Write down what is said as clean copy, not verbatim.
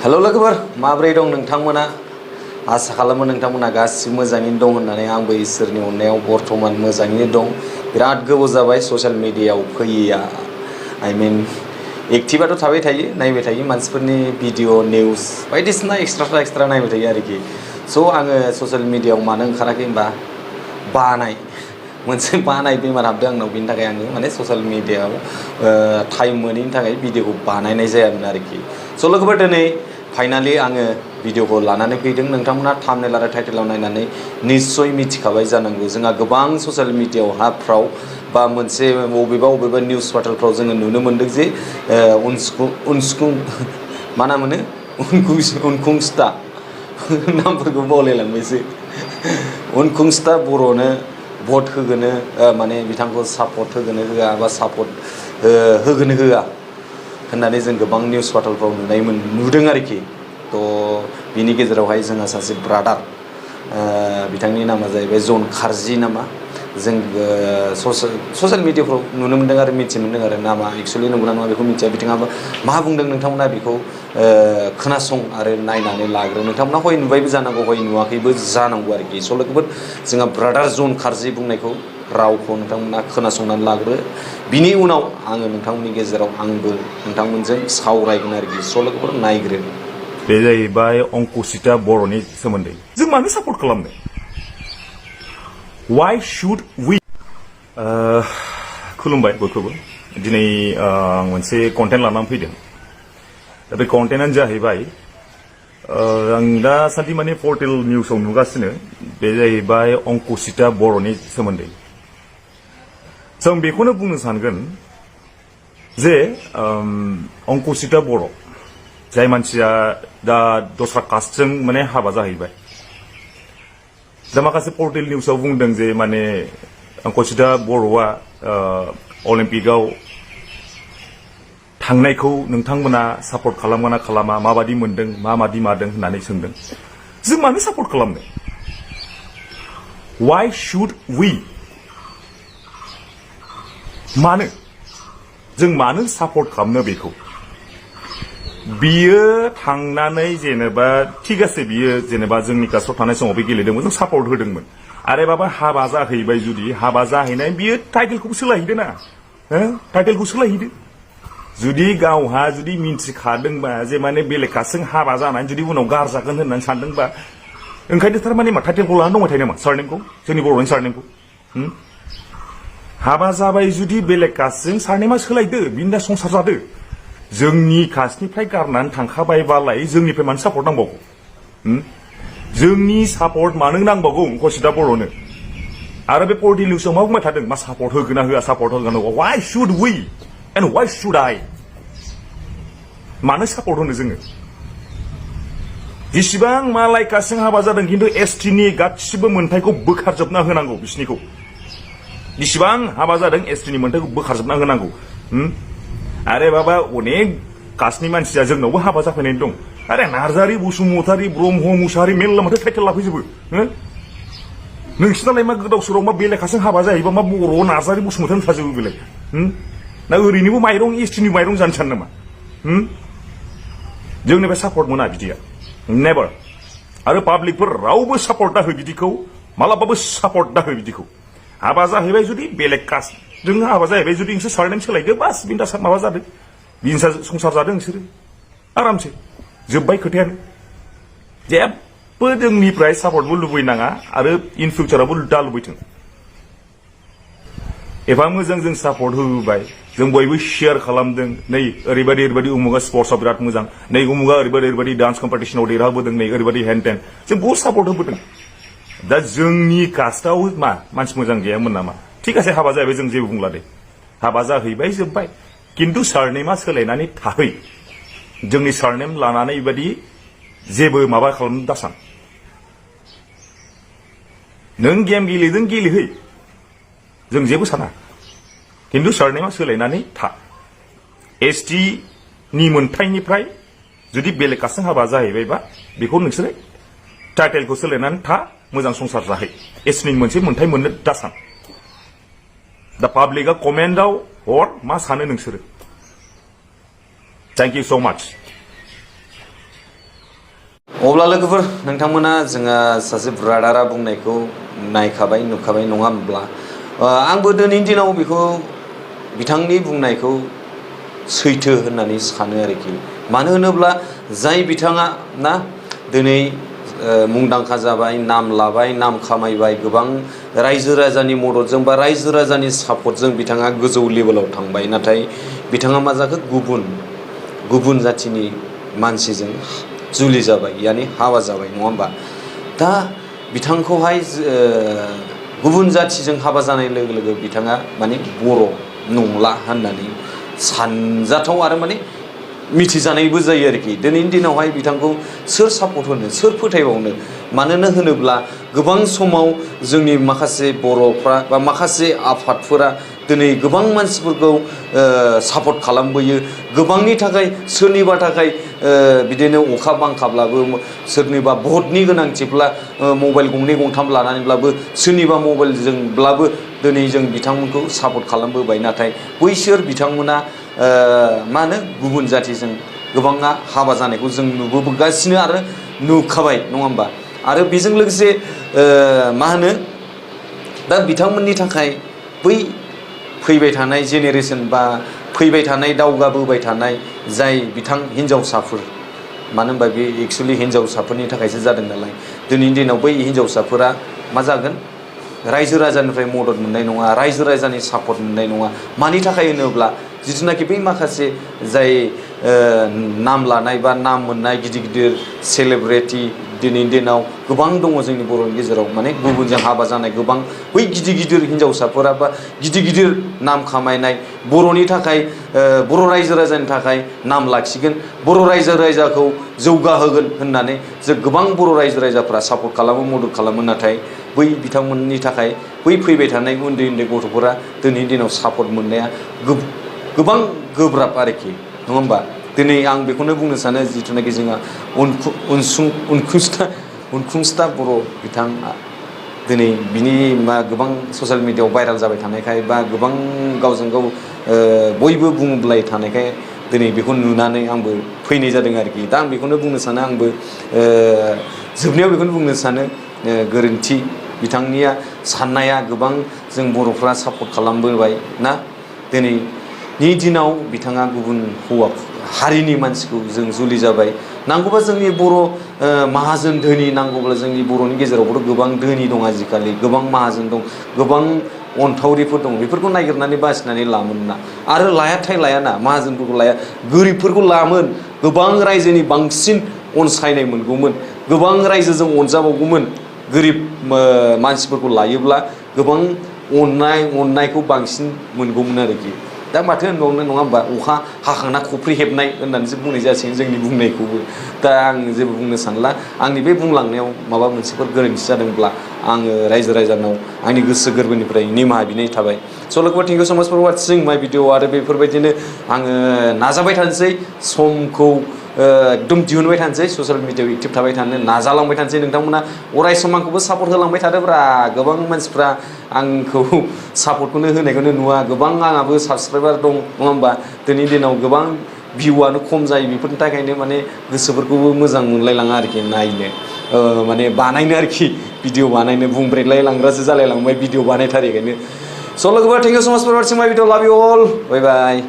hello लोगोफोर माब्रै दं नोंथांमोना आसा खालामो नोंथांमोना गासिबो मोजाङैनो दं होननानै आंबो इसोरनि अननायाव बर्तमान मोजाङैनो दं बिराद गोबाव जाबाय ससियेल मिडियायाव फैयैया आई मीन एक्टिभाथ' थाबाय थायो नायबाय थायो मानसिफोरनि भिडिअ निउस बायदिसिना एक्सट्रा नायबाय थायो आरोखि स' आङो ससियेल मिडियायाव मानो ओंखाराखै होनबा बानाय मोनसे बानाय बेमार हाबदों आंनाव बिनि थाखाय आङो माने ससियेल मिडियायाव टाइम मोनैनि थाखाय भिडिअखौ बानायनाय जायामोन आरोखि स' लोगोफोर दिनै फाइनालि आङो भिडिअखौ लानानै फैदों नोंथांमोना थाम्बनेल आरो टाइटेलाव नायनानै निस्सय मिथिखाबाय जानांगौ जोंहा गोबां ससियेल मिडियायाव हाबफ्राव बा मोनसे बबेबा निउस पार्टेलफ्राव जोङो नुनो मोन्दों जे मा नाम मोनो उनकुंस्टा नामफोरखौ बावलायलांबायसो उनकुंस्टा बर'नो भट होगोनो माने बिथांखौ सापर्ट होगोनो होआ बा सापर्ट होगोनो होआ होननानै जों गोबां निउस पार्टेलफ्राव नुदों आरोखि थ' बिनि गेजेरावहाय जोंहा सासे ब्रादार बिथांनि नामा जाहैबाय जन खारजि नामा जों ससियेल मिडियाफ्राव नुनो मोन्दों आरो मिथिनो मोन्दों आरो नामा एक्सुवेलि नंगौना नङा बेखौ मिथिया बिथाङाबो मा बुंदों नोंथांमोना बेखौ खोनासं आरो नायनानै लाग्रो नोंथांमोना हय नुबायबो जानांगौ हय नुवाखैबो जानांगौ आरोखि स' लोगोफोर जोंहा ब्रादार जन खारजि बुंनायखौ रावखौ नोंथांमोना खोनासंनानै लाग्रो बिनि उनाव आङो नोंथांमोननि गेजेराव आंबो नोंथांमोनजों सावरायगोन आरोखि स' लोगोफोर नायग्रो बे जाहैबाय अंकुशिता बर'नि सोमोन्दै जों मानो सापर्ट खालामनो वाइ शुड वी खुलुमबाय बयखौबो दिनै आं मोनसे कन्टेन्ट लानानै फैदों दा बे कन्टेन्टआनो जाहैबाय आं दासान्दि माने पर्टेल निउसाव नुगासिनो बे जाहैबाय अंकुशिता बर'नि सोमोन्दै जों बेखौनो बुंनो सानगोन जे अंकुशिता बर' जाय मानसिया दा दस्रा कास्टजों माने हाबा जाहैबाय दा माखासे पर्टेल निउसाव बुंदों जे माने अंकुशिता बर'आ अलिम्पिकआव थांनायखौ नोंथांमोना सापर्ट खालामगोना खालामा माबादि मोनदों माबादि मादों होननानै सोंदों जों मानो सापर्ट खालामनो वाइ शुड वी मानो जों मानो सापर्ट खालामनो बेखौ बियो थांनानै जेनेबा थिग আছে बियो जेनेबा जोंनि कास्टआव थानाय समाव बे गेलेदोंमोन जों सापर्ट होदोंमोन आरो बाबा हाबा जाहैबाय जुदि हाबा जाहैनाय बियो टाइटेलखौबो सोलायहैदो ना टाइटेलखौ सोलायहैदो जुदि गावहा जुदि मिन्थिखादोंबा जे माने बेलेग कास्टजों हाबा जानानै जुदि उनाव गारजागोन होननानै सानदोंबा ओंखायनो थारमाने मा टाइटेलखौ लानानै दंबाय थायो नामा सारनेमखौ जोंनि बर'नि सारनेमखौ हाबा जाबाय जुदि बेलेग कास्टजों सारनेमा सोलायदो बिनि दा संसार जादो जोंनि कास्टनिफ्राय गारनानै थांखाबायबालाय जोंनिफ्राय मानो सापर्ट नांबावगौ जोंनि सापर्ट मानो नांबावगौ अंकुशिता बर'नो आरो बे पर्टेल निउसाव मा बुंबाय थादों मा सापर्ट होगोन ना होआ सापर्ट होगोन why should we and why should I मानो सापर्ट होनो जोङो जेसेबां मालाय कास्टजों हाबा जादों खिन्थु एसटिनि गासिबो मोन्थायखौ बोखारजोबना होनांगौ बिसिनिखौ जेसेबां हाबा जादों एसटिनि मोन्थायखौ बोखारजोबना होनांगौ आरे बाबा अनेक कास्टनि मानसिया जोंनावबो हाबा जाफैनाय दं आरे नार्जारी बसुमतारी ब्रह्म मुसाहारि मेल्ला माथो टाइटेल लाफैजोबो नोंसिनालाय मा गोदाव सोराव मा बेलेग कास्टजों हाबा जायोबा मा बर' नार्जारी बसुमतारी थाजोबो बेलाय ना ओरैनोबो माइरं एसटिनि माइरं जानो सानो नामा जोंनिफ्राय सापर्ट मोना बिदिया नेभार आरो पाब्लिकफोर रावबो सापर्ट दा हो बिदिखौ मालाबाबो सापर्ट दा हो बिदिखौ हाबा जाहैबाय जुदि बेलेग कास्ट जों हाबा जाहैबाय जुदि नोंसोर सारनेम सोलायदो बास बिनि दा माबा जादों बिनि संसार जादों नोंसोरो आरामसे जोब्बाय खोथायानो जेबो जोंनिफ्राय सापर्टबो लुबैनाङा आरो इन फिउचारावबो दा लुबैथों एफा मोजां जों सापर्ट होबाय जों बयबो शेयार खालामदों नै ओरैबायदि उमुगा स्पर्ट्सआव बिराद मोजां नै उमुगा ओरैबायदि डान्स कम्पिटिसनाव देरहाबोदों नै ओरैबायदि हेन टेन जों बहुत सापर्ट होबोदों दा जोंनि कास्टआव मा मानसि मोजां गैयामोन नामा थिग আছে हाबा जाहैबाय जों जेबो बुंला दे हाबा जाहैबाय जोब्बाय खिन्थु सारनेमा सोलायनानै थाहै जोंनि सारनेम लानानै बेबायदि जेबो माबा खालामनो दासान नों गेम गेलेदों गेलेहै जों जेबो साना खिन्थु सारनेमा सोलायनानै था एसटि नि मोन्थायनिफ्राय जुदि बेलेग कास्टजों हाबा जाहैबायबा बेखौ नोंसोरो टाइटेलखौ सोलायनानै था मोजां संसार जाहै एसटिनि मोनसे मोन्थाय मोननो दासान दा पाब्लिकआ कमेन्टआव हर मा सानो नोंसोरो थेंक इउ सो माच अब्ला लोगोफोर नोंथांमोना जोंहा सासे ब्रादारा बुंनायखौ नायखाबाय नुखाबाय नङा होमब्ला आंबो दिनैनि दिनाव बेखौ बिथांनि बुंनायखौ सैथो होननानै सानो आरोखि मानो होनोब्ला जाय बिथाङा ना दिनै मुंदांखा जाबाय नाम लाबाय नाम खामायबाय गोबां रायजो राजानि मददजों बा रायजो राजानि सापर्टजों बिथाङा गोजौ लेभेलाव थांबाय नाथाय बिथाङा मा जाखो गुबुन जाथिनि मानसिजों जुलि जाबाय यानि हाबा जाबाय नङा होमबा दा बिथांखौहाय गुबुन जाथिजों हाबा जानाय लोगो लोगो बिथाङा माने बर' नंला होननानै सानजाथाव आरो माने मिथिजानायबो जायो आरोखि दिनैनि दिनावहाय बिथांखौ सोर सापर्ट होनो सोर फोथायबावनो मानोना होनोब्ला गोबां समाव जोंनि माखासे बर'फ्रा बा माखासे आफादफोरा दिनै गोबां मानसिफोरखौ सापर्ट खालामबोयो गोबांनि थाखाय सोरनिबा थाखाय बिदिनो अखा बांखाब्लाबो सोरनिबा भटनि गोनांथिब्ला मबाइल गंनै गंथाम लानानैब्लाबो सोरनिबा मबाइलजोंब्लाबो दिनै जों बिथांमोनखौ सापर्ट खालामबोबाय नाथाय बैसोर बिथांमोना मा होनो गुबुन जाथिजों गोबाङा हाबा जानायखौ जों नुबोगासिनो आरो नुखाबाय नङा होमबा आरो बेजों लोगोसे मा होनो दा बिथांमोननि थाखाय बै फैबाय थानाय जेनेरेसन बा फैबाय थानाय दावगाबोबाय थानाय जाय बिथां हिनजावसाफोर मानो होनबा बे एक्सुवेलि हिनजावसाफोरनि थाखायसो जादों नालाय दिनैनि दिनाव बै हिनजावसाफोरा मा जागोन रायजो राजानिफ्राय मदद मोननाय नङा रायजो राजानि सापर्ट मोननाय नङा मानि थाखाय होनोब्ला जिथुनाखि बै माखासे जाय नाम लानाय बा नाम मोननाय गिदिर गिदिर सेलेब्रिटि दिनैनि दिनाव गोबां दङ जोंनि बर'नि गेजेराव माने गुबुनजों हाबा जानाय गोबां बै गिदिर गिदिर हिनजावसाफोरा बा गिदिर गिदिर नाम खामायनाय बर'नि थाखाय बर' रायजो राजानि थाखाय नाम लाखिगोन बर' रायजो राजाखौ जौगाहोगोन होननानै जों गोबां बर' रायजो राजाफ्रा सापर्ट खालामो मदद खालामो नाथाय बै बिथांमोननि थाखाय बै फैबाय थानाय उन्दै उन्दै गथ'फोरा दिनैनि दिनाव सापर्ट मोननाया गोबां गोब्राब आरोखि नङा होमबा दिनै आं बेखौनो बुंनो सानो जिथुनाखि जोंहा अनखुंस्था बर' बिथाङा दिनै बिनि गोबां ससियेल मिडियायाव भाइराल जाबाय थानायखाय बा गोबां गावजों गाव बयबो बुंलाय थानायखाय दिनै बेखौ नुनानै आंबो फैनाय जादों आरोखि दा आं बेखौनो बुंनो सानो आंबो जोबनायाव बेखौनो बुंनो सानो गोरोन्थि बिथांनिया साननाया गोबां जों बर'फ्रा सापर्ट खालामबोबाय ना दिनैनि दिनाव बिथाङा गुबुन हौवा हारिनि मानसिखौ जों जुलि जाबाय नांगौबा जोंनि बर' माहाजोन धोनि नांगौब्ला जोंनि बर'नि गेजेरावबोथ' गोबां धोनि दं आजिखालि गोबां माहाजोन दं गोबां अनथावरिफोर दं बेफोरखौ नागिरनानै बासिनानै लामोन ना आरो लायाथाय लायाना माहाजोनफोरखौ लाया गोरिबफोरखौ लामोन गोबां रायजोनि बांसिन अनसायनाय मोनगौमोन गोबां रायजोजों अनजाबावगौमोन गोरिब मानसिफोरखौ लायोब्ला गोबां अननायखौ बांसिन मोनगौमोन आरोखि दा माथो होनबावनो नङा होमबा अखा हाखांना खफ्रि हेबनाय होननानैसो बुंनाय जासिगोन जोंनि बुंनायखौबो दा आं जेबो बुंनो सानला आंनि बे बुंलांनायाव माबा मोनसेफोर गोरोन्थि जादोंब्ला आङो रायजो राजानाव आंनि गोसो गोरबोनिफ्राय निमाहा बिनाय थाबाय स' लोगोफोर थेंक इउ सो माच फर वाचिं माय भिडिअ आरो बेफोरबायदिनो आङो नाजाबाय थानोसै समखौ एकदम दिहुनबाय थानोसै ससियेल मिडियायाव एक्टिभ थाबाय थानो नाजालांबाय थानोसै नोंथांमोना अराय सम आंखौबो सापर्ट होलांबाय थादोब्रा गोबां मानसिफ्रा आंखौ सापर्टखौनो होनायखौनो नुवा गोबां आंहाबो साबसक्राइबार दं नङा होमबा दिनैनि दिनाव गोबां भिउआनो खम जायो बेफोरनि थाखायनो माने गोसोफोरखौबो मोजां मोनलायलाङा आरोखि नायनो माने बानायनो आरोखि भिडिअ बानायनो बुंब्रेदलाय लांग्रासो जालायलांबाय भिडिअ बानायथारिखायनो स' लोगोफोर थेंक इउ सो माच फर वाचिं माय भिडिअ लाभ इउ अल बाय बाय